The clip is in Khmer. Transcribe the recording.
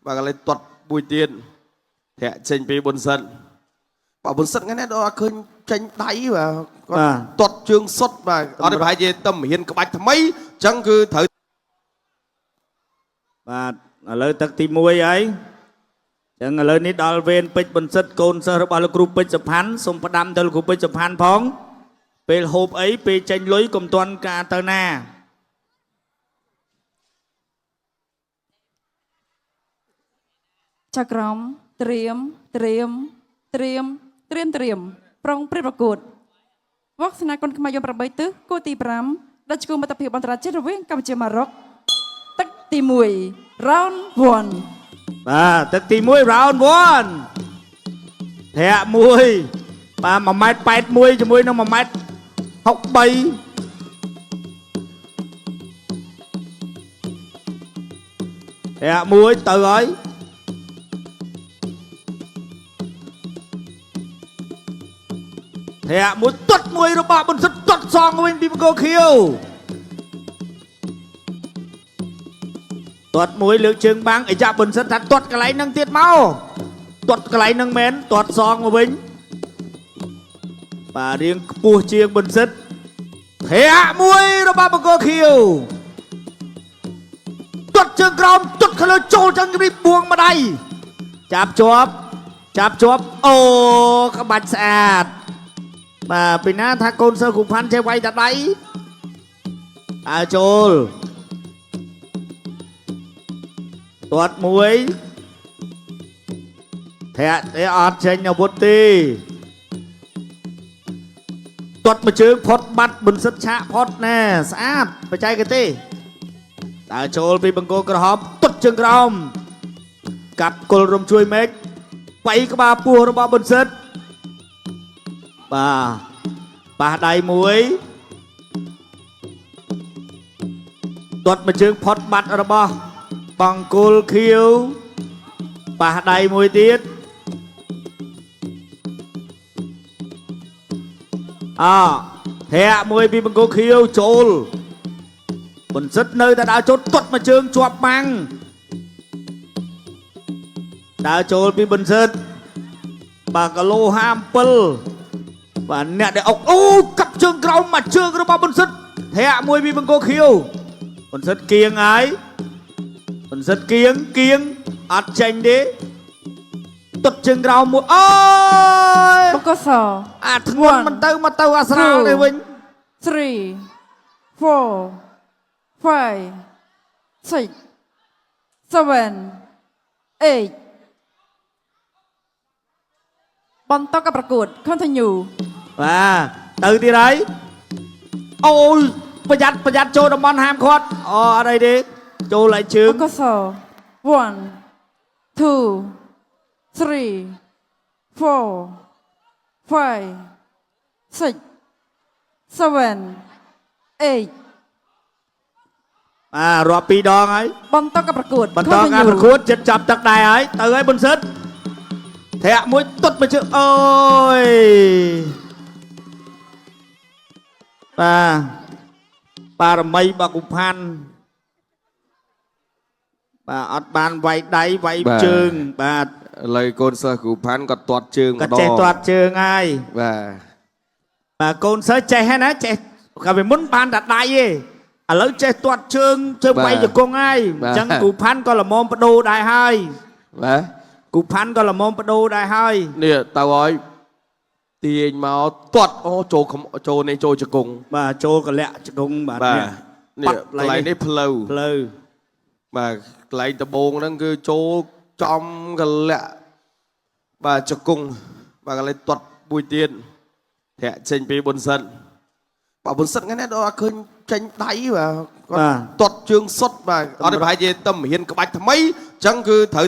បាទកន្លែងទាត់មួយទៀតធាក់ចេញពីប៊ុនសិតបាទប៊ុនសិតថ្ងៃនេះដល់អត់ឃើញចេញដៃបាទគាត់ទាត់ជើងសុតបាទអត់ទេប្រហែលជាទៅរៀនក្បាច់ថ្មីអញ្ចឹងគឺត្រូវ បាទឥឡូវទឹកទី1ហើយចឹងឥឡូវនេះដល់វេនពេជ្រប៊ុនសិទ្ធកូនសិស្សរបស់លោកគ្រូពេជ្រសុផាន់សូមផ្ដាំទៅលោកគ្រូពេជ្រសុផាន់ផងពេលហូបអីពេលចេញលុយកុំទាន់ការទៅណា ចក្រមត្រៀមត្រៀមត្រៀមត្រៀមត្រៀមប្រុងព្រៀបប្រកួតវ៉ាក់សនាគុណខ្មែរយម8ទិសគូទី5ដែលឈ្មោះមិត្តភាពអន្តរជាតិរវាងកម្ពុជាម៉ារ៉ុកទឹកទី1 round 1 បាទទឹកទី1 round 1ធាក់1បាទ1ម៉ែត្រ81ជាមួយនឹង1ម៉ែត្រ63ធាក់1ទៅហើយធាក់មួយទាត់មួយរបស់ប៊ុនសិទ្ធទាត់សងវិញពីបង្គោលខៀវទាត់មួយលើកជើងបាំងអាយ៉ាប៊ុនសិទ្ធថាទាត់កន្លែងហ្នឹងទៀតមកទាត់កន្លែងហ្នឹងមែនទាត់សងមកវិញបាទរៀងខ្ពស់ជាងប៊ុនសិទ្ធធាក់មួយរបស់បង្គោលខៀវទាត់ជើងក្រោមទាត់ខាងលើចូលចឹងនេះបួងម្ដាយចាប់ជាប់ចាប់ជាប់អូក្បាច់ស្អាត បាទពីណាថាកូនសិស្សគ្រូផាន់ចេះវាយតាដៃអើចូលទាត់មួយធាក់ទេអត់ចេញអាវុធទេទាត់មួយជើងផុតបាត់ប៊ុនសិទ្ធឆាកផុតណែស្អាតបច្ចេកទេសដើរចូលពីបង្គោលក្រហមទាត់ជើងក្រោមកាប់គល់រំជួយមេឃបៃក្បាលពោះរបស់ប៊ុនសិទ្ធ បាទប៉ះដៃមួយទាត់មួយជើងផុតបាត់របស់បង្គោលខៀវប៉ះដៃមួយទៀតអធាក់មួយពីបង្គោលខៀវចូលបន្សិតនៅតែដើរចូលទាត់មួយជើងជាប់បាំងដើរចូលពីបន្សិតបាទគីឡូ57បាទអ្នកដែលអុកអូកាប់ជើងក្រោមមកជើងរបស់ប៊ុនសិទ្ធធាក់មួយពីបង្គោលខៀវប៊ុនសិទ្ធគៀងហើយប៊ុនសិទ្ធគៀងគៀងអត់ចេញទេទុតជើងក្រោមមួយអូយ បង្គោលស អាធ្ងន់មិនទៅមកទៅអាស្រាលនេះវិញ 3 4 5 6 7 8បន្តការប្រកួត continue បាទទៅទៀតហើយអូយប្រយ័ត្នប្រយ័ត្នចូលតំបន់ហាមឃាត់អូអត់អីទេចូលឡើងជើង បង្គោលស1 2 3 4 5 6 7 8 បាទរាប់ពីរដងហើយ បន្តការប្រកួត បន្តការប្រកួតចិត្តចាប់ទឹកដែរហើយទៅហើយប៊ុនសិទ្ធធាក់មួយទុតមួយជើងអូយបាទបារមីបកុផាន់បាទអត់បានវាយដៃវាយជើងបាទ ឥឡូវកូនសិស្សគ្រូផាន់ក៏ទាត់ជើង ក៏ ម្ដង ចេះទាត់ជើងហើយ បាទ បាទកូនសិស្សចេះហើយណាចេះកាលពីមុនបានតែដៃទេឥឡូវចេះទាត់ជើងជើងវាយជង្គង់ហើយអញ្ចឹងគ្រូផាន់ក៏ល្មមបដូរដែរហើយ បាទ គូផាន់ក៏ល្មមបដូរដែរហើយ នេះទៅហើយទាញមកទាត់អូចូលខំចូលនេះចូលជង្គង់ បាទចូលកលៈជង្គង់បាទ បាទ នេះ នេះកន្លែងនេះផ្លូវ ផ្លូវ បាទកន្លែងដបងហ្នឹងគឺចូលចំកលៈបាទជង្គង់បាទកន្លែងទាត់មួយទៀតធាក់ចេញពីប៊ុនសិតបាទប៊ុនសិតថ្ងៃនេះដល់អត់ឃើញចេញដៃបាទគាត់ទាត់ជើងសុតបាទអត់ទេប្រហែលជាទៅរៀនក្បាច់ថ្មីអញ្ចឹងគឺត្រូវ